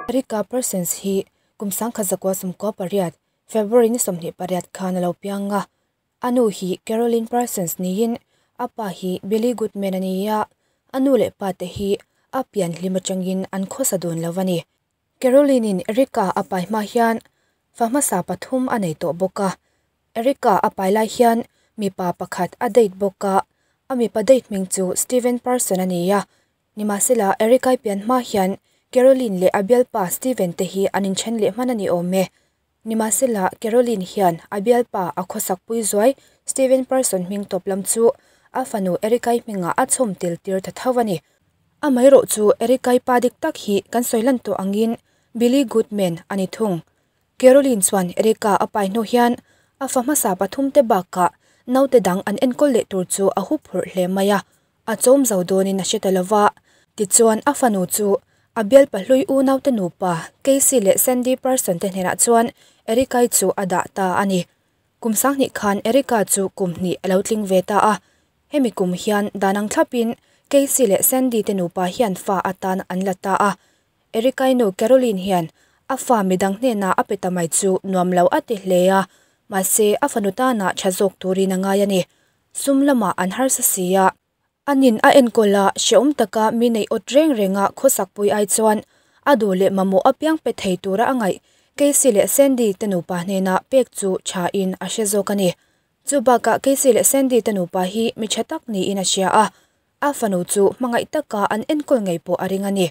Erica Parsons hi kum 1998, February ni 28 khan a lo piang a. A nu hi Caroline Parsons niin a pa hi Billy Goodman a ni a, a nu leh pa te hi a pian hlim atangin an khawsa dun lo a ni. Caroline-in Erica a pai hma hian fa hmasa pathum a nei tawh bawk a. Erica a pai lai hian mipa pakhat a date bawk a, a mipa date hming chu Steven Parson a ni a. Nimahsela, Erica-i pian hma hian Caroline leh a bialpa Steven te hi an inthen leh hman a ni awm e. Nimahsela, Caroline hian a bialpa a khawsakpui zuai Steven Parson hming tawp lam chu a fanu Erica-i hmingah a chhawm tel tir ta tho a ni. Amaherawh chu Erica-i pa dik tak hi kan sawi lan tawh angin Billy Goodman a ni thung. Caroline chuan Erica a pai hnu hian a fa hmasa pathum te bakah naute dang an enkawl leh tur chu a hup phurh hle mai a. A chawm zo dawnin a hre ta lo va, tichuan a fanu chu a bialpa hlui unaute nupa Casey leh Sandy Parson te hnenah chuan Erica-i chu a dah ta a ni. Kum sanghnih khan Erica chu kum hnih a lo tling ve ta a, hemi kum hian dan ang thlapin Casey leh Sandy te nupa hian fa atan an la ta a. Erica-i nu Caroline hian a fa midang hnenah a pe ta mai chu nuam lo a ti hle a, mahse a fanu tanah tha zawk turin a ngai a ni. Sum lamah an harsa si a, anin a enkawl a, hrehawm taka mi neih awt reng renga khawsakpui ai chuan a duh leh mamawh apiang pe thei tura a ngaih Casey leh Sandy te nupa hnena pek chu thain a hre zawk a ni. Chu bakah Casey leh Sandy te nupa hi mi tha tak niin a hria a, a fanu chu hmangaih taka an enkawl ngei pawh a ring a ni.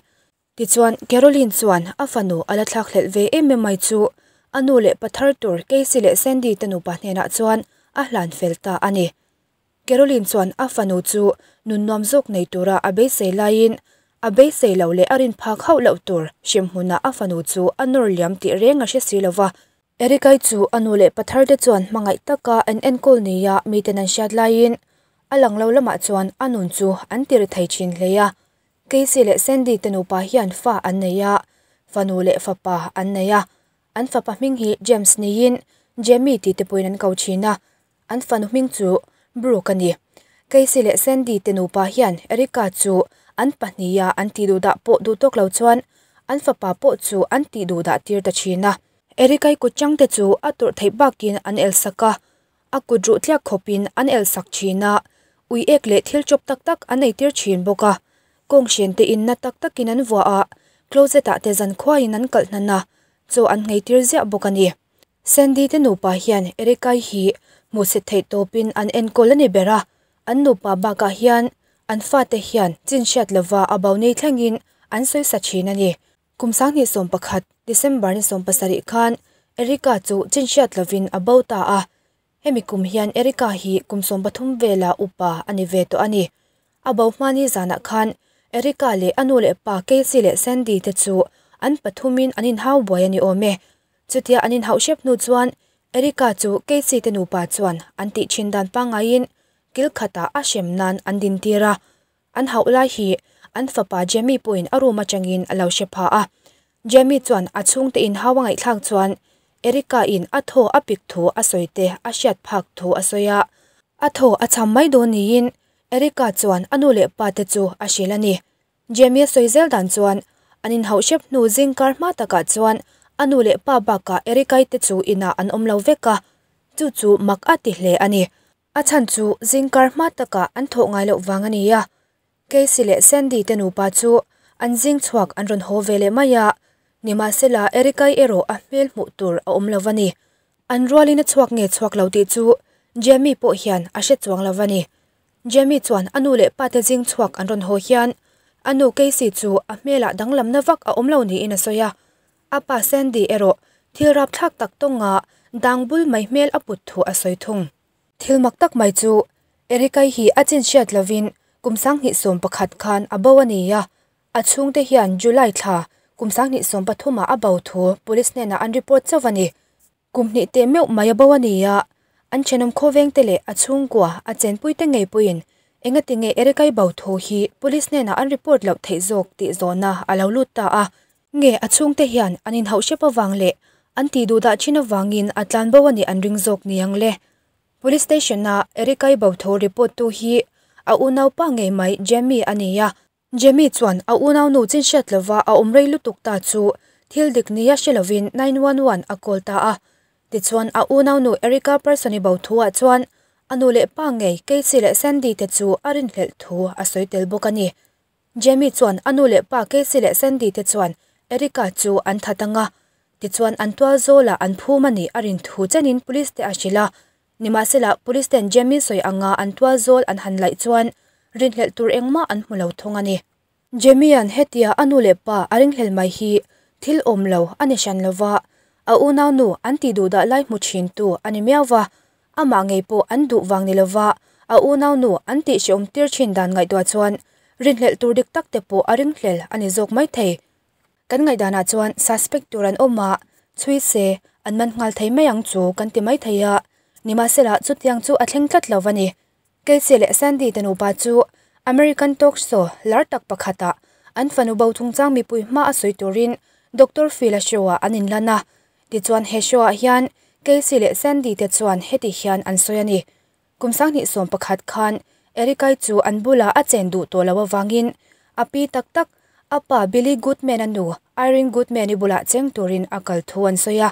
Tichuan, Caroline chuan a fanu a la thlakhlelh ve em em mai chu a nu leh pa thar tur Casey leh Sandy te nupa hnenah chuan a hlan fel ta a ni. Caroline chuan a fanu chu nun nuam zawk nei tura a beisei laiin a beisei lo leh a rin phak hauh loh tur hremhmunah a fanu chu a nawr liam tih reng a hre si lo va. Erica-i chu a nu leh pa thar te chuan hmangaih taka an enkawl nia miten an hriat laiin a lang lo lamah chuan a nun chu an ti ri thei thin hle a. Casey leh Sandy te nupa hian fa an nei a, fanu leh fapa an nei a. An fapa hming hi James niin Jamie tih te pawhin an ko thin a, an fanu hming chu Brooke a ni. Casey leh Sandy te nupa hian Erica chu an pahniha an tih duhdah pawh duh tawk lo chuan an fapa pawh chu an tih duhdah tir ta thin a. Erica-i kut chang te chu a tawrh theih bakin an elsak a, A kut ruh tliak khawpin an elsak thin a, ui ek leh thil chawp tak tak an eitir thin bawk a. Kawng hren te in na tak takin an vuah a, closet ah te zan khuaiin an kalh hnan a, chaw an ngheitir ziah bawk a ni. Sandy te nupa hian Erica-i hi hmuhsit theih tawpin an enkawl a ni ber a, an nupa bakah hian an fate hian chin hriat lova a bo nei thlengin an sawisa thin a ni. Kum 2011, December ni 17 khan Erica chu chin hriat lovin a bo ta a. Hemi kum hian Erica hi kum 13 vela upa a ni ve tawh a ni. A bo hmani zanah khan Erica leh a nu leh pa Casey leh Sandy te chu an pathumin an inhau buai a ni awm e. Chutia an inhauh hrep hnu chuan Erica chu Casey te nupa chuan an tih thin dan pangaiin kil khatah a hrem nan an dintir a. An hauh lai hi an fapa Jamie pawhin a room atangin a lo hre pha a. Jamie chuan a chhungte in hau a ngaihthlak chuan Erica in a thaw a pik thu a sawi te a hriat phak thu a sawi a. A thaw a cham mai dawn niin Erica chuan a nu leh pa te chu a hrilh a ni. Jamie a sawi zel dan chuan an inhauh hrep hnu zingkar hma takah chuan a nu leh pa bakah Erica-i te chu inah an awm lo vek a, chu chu mak a ti hle a ni. A chhan chu zingkar hma takah an thawh ngai loh vang a ni a. Casey leh Sandy te nupa chu an zing chhuak an rawn haw ve leh mai a, nimahsela Erica-i erawh a hmel hmuh tur a awm lo va ni. An rualin a chhuak nge chhuak lo tih chu Jamie pawh hian a hre chuang lo va ni. Jamie chuan a nu leh pate zing chhuak an rawn haw hian a nu Casey chu a hmelah danglamna vak a awm lo niin a sawi a. A pa Sandy erawh thil rapthlak tak tawnga dang bul mai hmel a put thu a sawi thung. Thil mak tak mai chu Erica-i hi a chin hriat lovin kum 2011 khan a bo a ni a, a chhungte hian July thla kum 2013 ah a bo thu police hnenah an report chauh a ni. Kum hnih teh meuh mai a bo a ni a, an thenawm khawvengte leh a chhungkua a chenpuite ngei pawhin engati nge Erica-i bo thu hi police hnenah an report loh theih zawk tih zawhna a lo lut ta a. Nge a chhungte hian an inhauh hrep avang leh an tih duh dah thin avangin a tlan bo a nih an ring zawk niang le. Police station-a Erica-i bo tho report tu hi a unaupa ngei mai Jamie a ni a. Jamie chuan a unaunu chin hriat lova a awm rei lutuk ta chu thil dik nia hre lovin 911 a call ta a. Tichuan a unaunu Erica Parson-i bo thuah chuan a nu leh pa ngei Casey leh Sandy te chu a rinhlelh thu a sawi tel bawk a ni. Jamie chuan a nu leh pa Casey leh Sandy te chuan Erica chu an that ang a, tichuan an tual zawlah an phum a nih a rin thu chenin police te a hrilh a. Nimahsela police ten Jamie sawi anga an tual zawl an han laih chuan rinhlelh tur engmah an hmu lo thung a ni. Jamie-a'n hetia a nu leh pa a ringhlel mai hi thil awm lo a ni hran lova, a unaunu an tih duh dah lai hmu thintu a ni miau va, amah ngei pawh an duh vang ni lova a unaunu an tih hreawm tir thin dan ngaihtuah chuan rinhlelh tur dik tak te pawh a ringhlel a ni zawk mai thei. Kan ngaihdanah chuan suspect tur an awm a, chhui se an man nghal thei mai ang chu kan ti mai thei a, nimahsela chutiang chu a thleng tlat lo va ni. Casey leh Sandy te nupa chu American talk show lar tak pakhatah an fanu bo chungchang mipui hma a sawi turin Doctor Phil-a show-ah an inlan a. Tichuan he show-ah hian Casey leh Sandy te chuan heti hian an sawi a ni. Kum 2011 khan Erica-i chu an bulah a chen duh tawh loh avangin a pi tak tak a pa Billy Goodman-a nu Irene Goodman-i bulah cheng turin a kal thu an sawi a.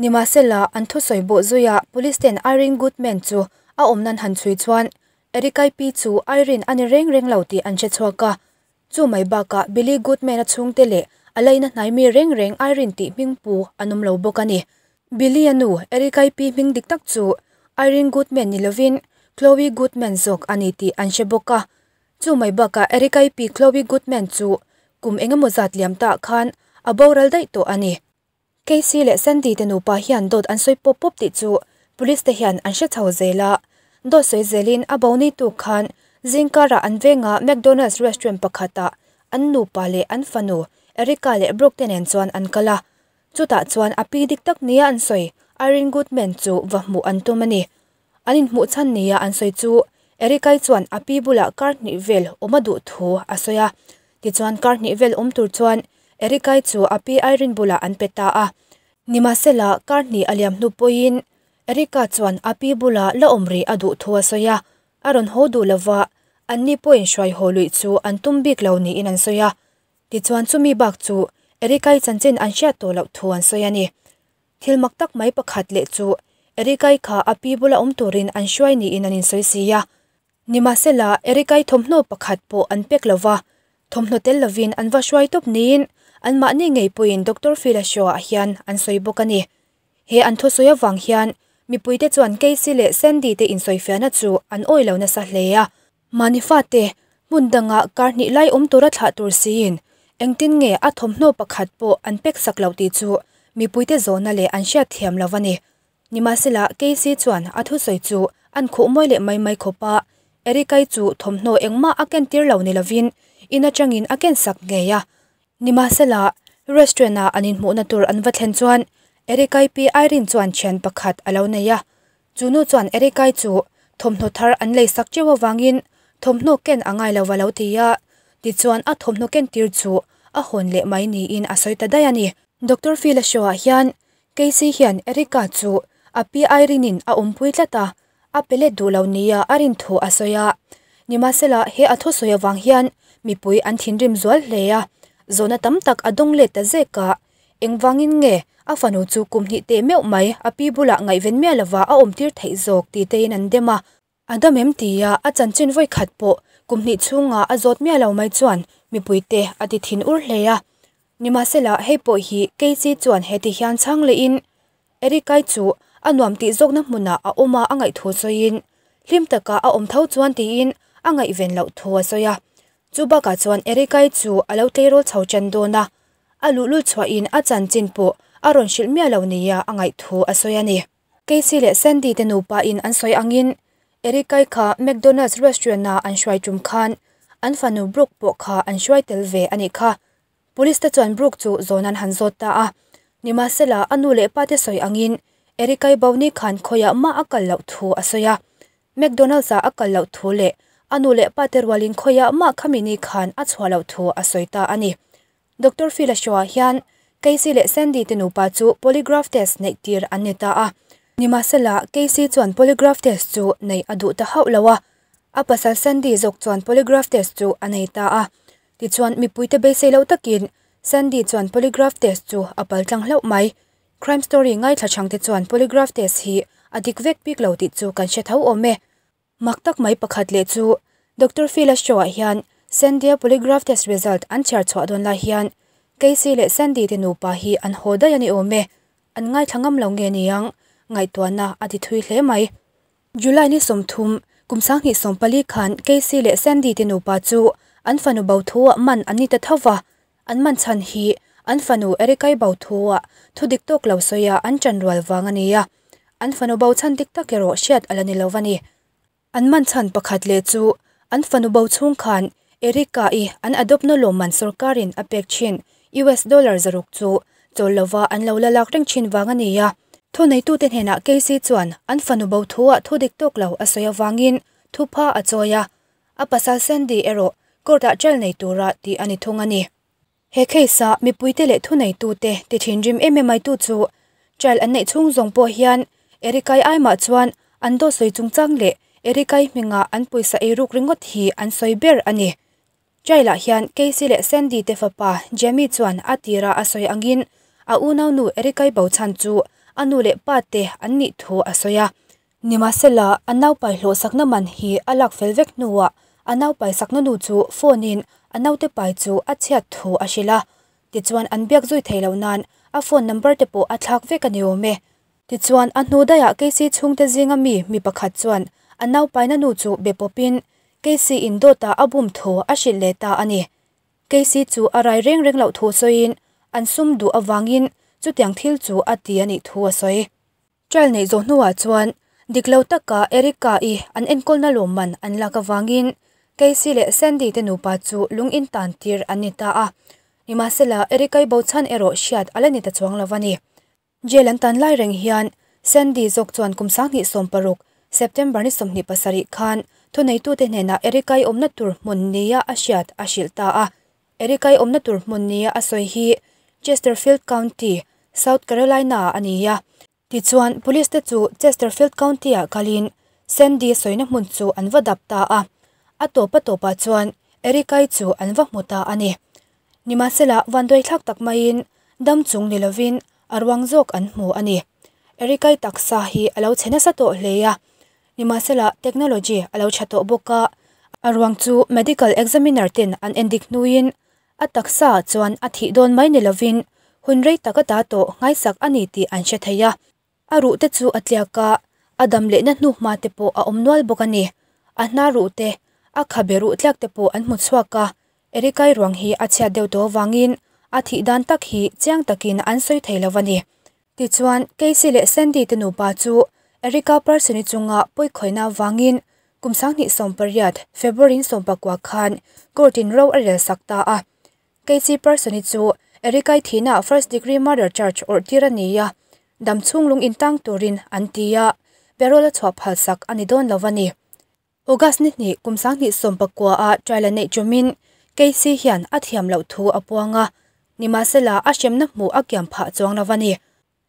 Nimahsela an thusawi bawh zuia police ten Irene Goodman chu a awm nan han chhui chuan Erica-i pi chu Irene a ni reng reng lo tih an hre chhuak a. Chu mai bakah Billy Goodman-a chhungte leh a laina hnai mi reng reng Irene tih hming pu an awm lo bawk a ni. Billy-a nu Erica-i pi hming dik tak chu Irene Goodman ni lovin Chloe Goodman zawk a ni tih an hre bawk a. Chu mai bakah Erica-i pi Chloe Goodman chu kum engemaw zat liam ta khan a boral daih tawh a ni. Casey leh Sandy te nupa hian dawt an sawi pawp pawp tih chu police te hian an hre chho zel a. Dawt sawi zelin a bo ni tuk khan zingkarah an venga McDonald's restaurant pakhatah an nupa leh an fanu Erica leh Brooke te nen chuan an kal a. Chutah chuan a pi dik tak nia an sawi Irene Goodman chu va hmuh an tum a ni. An inhmuh chhan nia an sawi chu Erica-i chuan a pi bulah kar hnih vel awm a duh thu a sawi a. Tichuan kar hnih vel awm tur chuan Erica-i chu a pi Irene bulah an pe ta a. Nimahsela kar hnih a liam hnu pawhin Erica chuan a pi bulah la awm rih a duh thu a sawi a. A rawn haw duh lova anni pawhin hruai haw luih chu an tum bik lo niin an sawi a. Tichuan chumi bak chu Erica-i chanchin an hriat tawh loh thu an sawi a ni. Thil mak tak mai pakhat leh chu Erica-i kha a pi bula awm turin an hruai niin an insawi si a. Nimahsela, Erica-i thawmhnaw pakhat pawh an pek lo va, thawmhnaw tel lovin an va hruai tawp niin anmahni ngei pawhin Doctor Phil-a show-ah hian an sawi bawk a ni. He an thusawi avang hian mipuite chuan Casey leh Sandy te insawifiahna chu an awih lo nasa hle a. Mahni fate, hmun dangah kar hnih lai awm tura thlah tur siin engtin nge a thawmhnaw pakhat pawh an pek sak loh tih chu mipuite zawhna leh an hriat thiam lo a ni. Nimahsela, Casey chuan a thusawi chu an khuh mawi leh mai mai khawp a, Erica-i chu thawmhnaw engmah a kentir lo ni lovin in atangin a ken sak ngei a. Nimahsela, restaurant-a an inhmuhna tur an va thlen chuan Erica-i pi Irene chuan thian pakhat a lo nei a, Chu nu chuan Erica-i chu thawmhnaw thar an lei sak teuh avangin thawmhnaw ken a ngai lo va lo ti a, tichuan a thawmhnaw ken tir chu a hawn leh mai niin a sawi ta daih a ni. Doctor Phil-a show-ah hian Casey hian Erica chu a pi Irene-in a awmpui tlat a, a pe let duh lo nia a rin thu a sawi a. Nimahsela he a thusawi avang hian mipui an thinrim zual hle a, zawhna tam tak a dawng let ta zek a. Engvangin nge a fanu chu kum hnih teh meuh mai a pi bulah ngaihven miah lova a awmtir theih zawk ti tein an dem a. A dam em tia a chanchin vawi khat pawh kum hnih chhunga a zawt miah lo mai chuan mipuite a ti thin ur hle a. Nimahsela hei pawh hi Casey chuan heti hian chhang lehin Erica-i chu a nuam tih zawkna hmunah a awm a a ngaihthu sawiin hlim taka a awm tho chuan tiin a ngaihven loh thu a sawi a. Chu bakah chuan Erica-i chu a lo tleirawl chho ṭan dawn a, A luhlul chhuahin a chanchin pawh a rawn hrilh miah lo nia a ngaih thu a sawi a ni. Casey leh Sandy te nupa in an sawi angin Erica-i kha McDonald's restaurant-a an hruai tum khan an fanu Brooke pawh kha an hruai tel ve a nih kha. Police te chuan Brooke chu zawn an han zawt ta a. Nimahsela a nu leh pa te sawi angin Erica-i bo ni khan khawiah mah a kal loh thu a sawi a. McDonald's-ah a kal loh thu leh a nu leh pa te rualin khawiah mah khami ni khan a chhuah loh thu a sawi ta a ni. Doctor Phil-a show-ah hian Casey leh Sandy te nupa chu polygraph test neih tir an ni ta a. Nimahsela, Casey chuan polygraph test chu neih a duh ta hauh lo a. A pasal Sandy zawk chuan polygraph test chu a nei ta a. Tichuan, mipuite beisei lo takin Sandy chuan polygraph test chu a paltlang hlauh mai. Crime story ngaithla chhangte chuan polygraph test hi a dik vek bik lo tih chu kan hre tho awm e. Mak tak mai pakhat leh chu Doctor Phil-a show-ah hian Sandy-a polygraph test result an chhiar chhuah dawn lai hian Casey leh Sandy te nupa hi an haw daih a ni awm e. An ngaithla ngam lo nge niang, ngaihtuahna a ti thui hle mai. July ni 30, kum 2014 khan Casey leh Sandy te nupa chu an fanu bo thu-ah man an ni ta tho va, an man chhan hi an fanu Erica-i bo thu-ah thu dik tawk lo sawia an ṭan rual vang a ni a, an fanu bo chhan dik tak erawh hriat a la ni lo a ni. An man chhan pakhat leh chu an fanu bo chhung khan Erica-i an adopt-na lawmman sawrkarin a pek thin US dollar 600 chu chawl lova an lo la lak reng thin vang a ni a. Thuneitute hnenah Casey chuan an fanu bo thu-ah thu dik tawk lo a sawi avangin thupha a chawi a, a pasal Sandy erawh court-ah trial nei tura tih a ni thung a ni. He case-a mipuite leh thuneitute ti thinrim em em maitu chu trial an neih chhung zawng pawh hian Erica-i aimah chuan an dawt sawi chungchang leh Erica-i hminga an pawisa eiruk ringawt hi an sawi ber a ni. Trial-ah hian Casey leh Sandy te fapa Jamie chuan a tira a sawi angin a unaunu Erica-i bo chhan chu a nu leh pa te an nih thu a sawi a. Nimahsela, a naupai hlawhsakna man hi a lak fel vek hnuah a naupai sakna nu chu phone-in a naute pai chu a chhiat thu a hrilh a. Tichuan an biak zui thei loh nan a phone number te pawh a thlak vek a ni awm e. Tichuan a hnu daihah Casey chhungte zinga mi mi pakhat chuan a naupaina nu chu be pawpin Casey-in dawtah a bum thu a hrilh leh ta a ni. Casey chu a rai reng reng loh thu sawiin an sum duh avangin chutiang thil chu a ti a nih thu a sawi. Trial neih zawh hnuah chuan dik lo taka Erica-i an enkawlna lawmman an lak avangin Casey leh Sandy te nupa chu lung in tan tir an ni ta a. Nimahsela, Erica-i bo chhan erawh hriat a la ni ta chuang lo a ni. Jail an tan lai reng hian Sandy zawk chuan kum 2016, September ni 27 khan thuneitute hnenah Erica-i awmna tur hmun nia a hriat a hrilh ta a. Erica-i awmna tur hmun nia a sawi hi Chesterfield County, South Carolina-ah a ni a. Tichuan, Police te chu Chesterfield County-ah kalin Sandy sawina hmun chu an va dap ta a. A tawp a tawpah chuan Erica-i chu an va hmu ta a ni. Nimahsela, vanduaithlak tak maiin dam chung ni lovin a ruang zawk an hmu a ni. Erica-i taksa hi a lo chhe nasa tawh hle a. Nimahsela, technology a lo tha tawh bawk a, a ruang chu medical examiner ten an endik hnuin a taksa ah chuan a thih dawn mai ni lovin hun rei tak ata tawh nghaisak a ni tih an hre thei a. A ruh te chu a tliak a, a dam lehna hnuhma te pawh a awm nual bawk a ni. A hna ruh te, a khabe ruh tliak te pawh an hmu chhuak a, Erica-i ruang hi a chhiat deuh tawh avangin a thih dan tak hi chiang takin an sawi thei lo a ni. Tichuan, Casey leh Sandy te nupa chu Erica Parson-i chunga pawikhawihna avangin kum 2018, February 19 khan court-in ro a rel sak ta a. Casey Parson-i chu Erica-i thihnaah first degree murder charge awrh tir a ni a, dam chhung lung intang turin an ti a, parole a chhuah phal sak a ni dawn lo a ni. August ni hnih kum 2019 a trial a neih ṭumin Casey hian a thiam loh thu a puang a, nimahsela a hremna hmuh a kiam phah chuang lo a ni.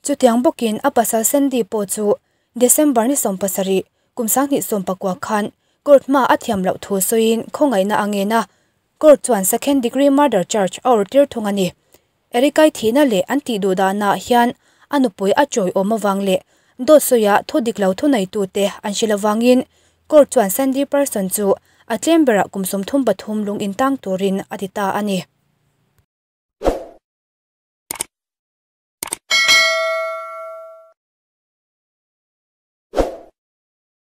Chutiang bawkin a pasal Sandy pawh chu December ni 17 kum 2019 khan court hma a thiam loh thu sawiin khawngaihna a ngen a, court chuan second degree murder charge a awrh tir thung a ni. Erica-i thihna leh an tih duh dahnaah hian a nupui a chawi awm avang leh dawt sawiah thu dik lo thuneitute an hrilh avangin court chuan Sandy Parson chu a tlem berah kum 33 lung intang turin a ti ta a ni.